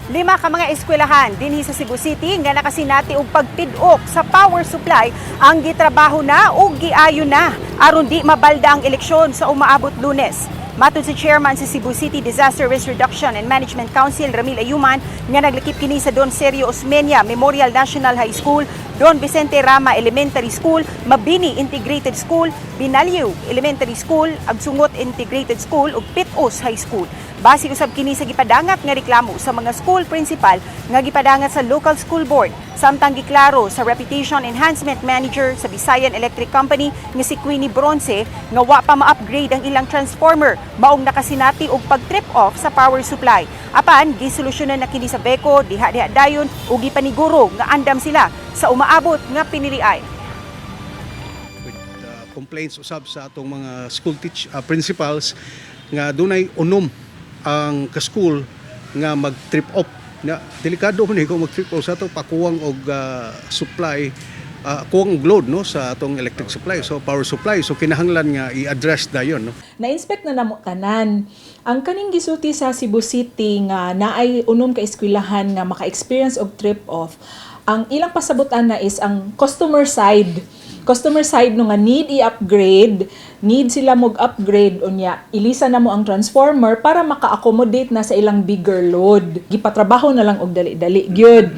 Lima ka mga eskwelahan dinhi sa Cebu City nga nakasinati og pagpid-ok sa power supply ang gitrabaho na ug giayo na aron di mabalda ang eleksyon sa umaabot Lunes. Matod sa chairman sa Cebu City Disaster Risk Reduction and Management Council, Ramil Ayuman, nga naglakip kini sa Don Sergio Osmeña Memorial National High School, Don Vicente Rama Elementary School, Mabini Integrated School, Binaliw Elementary School, Agsungot Integrated School ug Pit-os High School. Base usab kini sa gipadangat nga reklamo sa mga school principal nga gipadangat sa local school board. Samtang giklaro sa Reputation Enhancement Manager sa Bisayan Electric Company nga si Queenie Bronce nga wa pa ma-upgrade ang ilang transformer, maong nakasinati og pag-trip off sa power supply. Apan gisolusyonan na kini sa VECO diha-diha dayon ug gipaniguro nga andam sila sa umaabot nga piniliay. With complaints usab sa atong mga school teach principals nga dunay unom ang ka-school nga mag-trip off na. Delikado man kung mag-trip off sa ato, pakuwang og supply, kuwang og load, no, sa atong electric supply, so power supply, so kinahanglan nga i-address dayon, no. Na-inspect na namo tanan. Ang kaning gisulti sa Cebu City nga naay unom ka eskwelahan nga maka-experience og trip off, ang ilang pasabutan na is ang customer side. Customer side no nga need i-upgrade, need sila mo upgrade unya ilisa na mo ang transformer para maka-accommodate na sa ilang bigger load. Gipatrabaho na lang og dali-dali gyud.